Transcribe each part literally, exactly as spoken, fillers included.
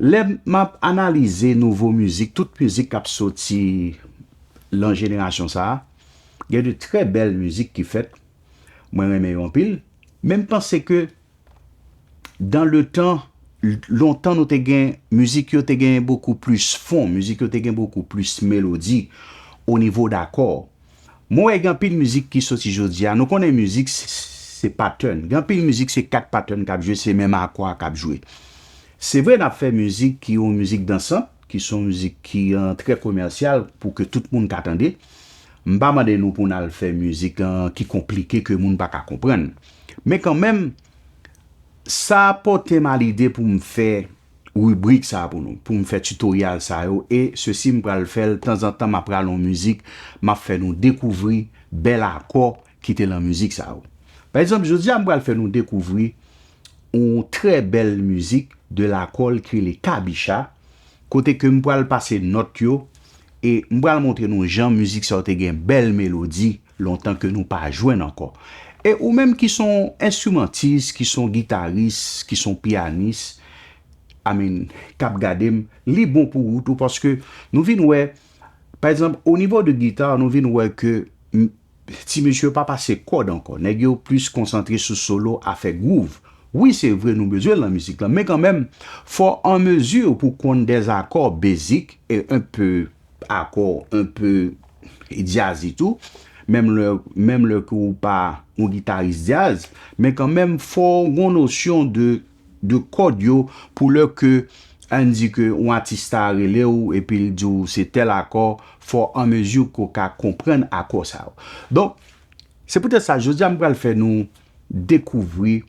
Lè m ap analize nouvo mizik, tout mizik k ap soti lan jenerasyon sa a, gen de trè bèl mizik ki fèt. Mwen renmen yo anpil. Men m panse ke dans le temps, lontan nou te gen, mizik yo te gen bokou plis fon, mizik yo te gen bokou plis melodi o nivo dakò. Mwen wè gen anpil mizik ki soti jodi a. Nou konnen mizik se, se pattern. Gen anpil mizik se kat pattern k ap jwe, se menm akò a k ap jwe. Se vre n ap fè mizik ki yon mizik dansant, ki se yon mizik ki an trè komèsyal pou ke tout moun ka tande. M pa mande nou pou n al fè mizik an ki konplike ke moun pa ka konprann. Men kanmenm, sa pote m a lide pou m fè ribrik sa a pou nou, pou m fè titoryal sa yo, e sesi m pral fè l tanzantan, m ap rale yon mizik, m ap fè nou dekouvri bèl akò ki te lan mizik sa yo. Pa egzanp, jodi a m pral fè nou dekouvri yon trè bèl mizik de lakòl ki rele Kabicha, kote ke m pral pase nòt yo, e m pral montre nou jan mizik sa yo te gen bèl melodi, lontan ke nou pa jwenn ankò. E ou menm ki se yon enstrimantis, ki se yon gitaris, ki se yon pyanis, I mean, k ap gade m, li bon pou ou tou, paske nou vin wè, pa egzanp, o nivo de gita, nou vin wè ke m, ti mesye yo pa pase kòd ankò. Nèg yo plis konsantre sou solo, afè gwouv. Wi, se vre, nou bezwen l nan mizik lan, men kanmenm, fò an mezi pou konn dèzakò bezik e enpe akò, enpe djaz etou. Menm lè, menm lè ke w pa yon gitaris djaz, men kanmenm, fò w gen yon nosyon de, de kòd yo pou lè ke, ann di ke yon atis ta rele w epi l di w se tèl akò, fò an mezi ke w ka konprann akò sa yo. Donk, se poutèt sa, jodi a m pral fè nou dekouvri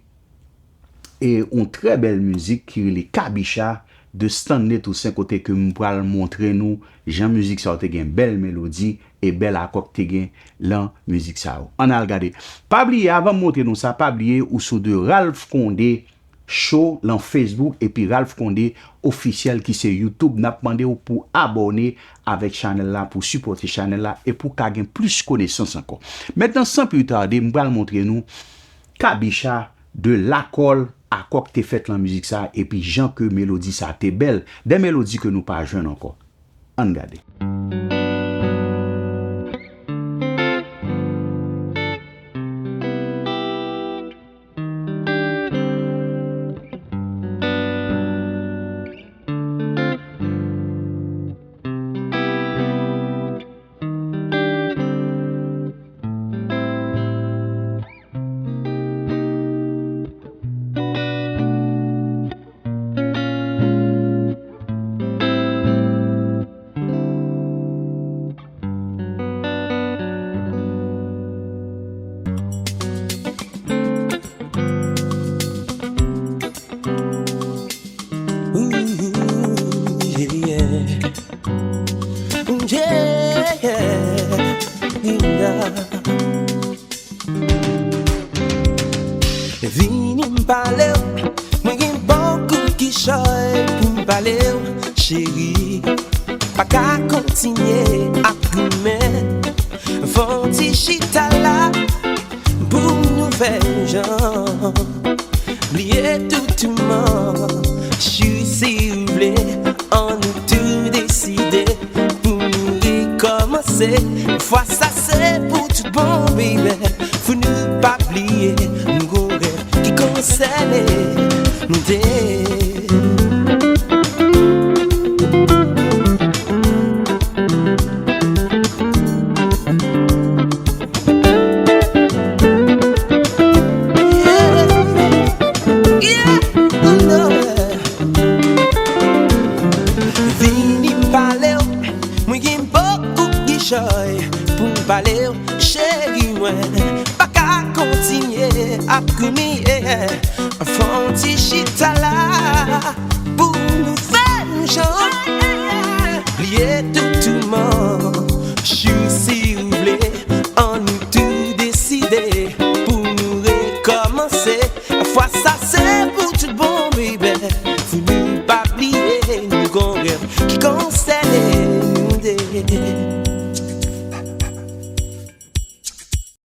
e yon trè bèl mizik ki rele Kabicha de Stanley Toussaint, kote ke m pral montre nou jan mizik sa yo te gen bèl melodi e bèl akò k te gen lan mizik sa yo. Ann al gade. Pa bliye, avan m montre nou sa, pa bliye ou sou de Ralph Condé Show lan Facebook epi Ralph Condé Officiel ki se YouTube. N ap mande w pou abòne avèk chanèl la, pou sipòte chanèl la e pou ka gen plis konesans ankò. Mentnan, san pli tade, m pral montre nou Kabicha de lakòl, akò k te fèt lan mizik sa, epi jan ke melodi sa te bèl, de melodi ke nou pa jwenn ankò. Ann gade. Ooh, yeah, yeah. Yeah, yeah. Vini m pale w, mwen gen bokou kichòy pou m pale w, cheri. Pa ka kontinye ap goumen, fò w ti chita la pou nou fè yon jan. Bliye tout touman, cheri, si w vle, ann nou tou deside pou nou rekòmanse. Fwa sa se pou tout bon, baby. Fò nou pa bliye, nou gon rèv ki konsène nou de. Yeah, yeah, I know. Vini m pale w, mwen gen bokou kichòy pou m pale w, cheri mwen. Pa ka kontinye ap kriye, fò w ti chita la pou nou fè yon jan. Ye tout toulman, chou si ou vle, annou tou deside pou nou rekòmanse. Fwa sa se pou tout bon, baby. Fò nou pa bliye, nou gon rèv ki konsène nou de.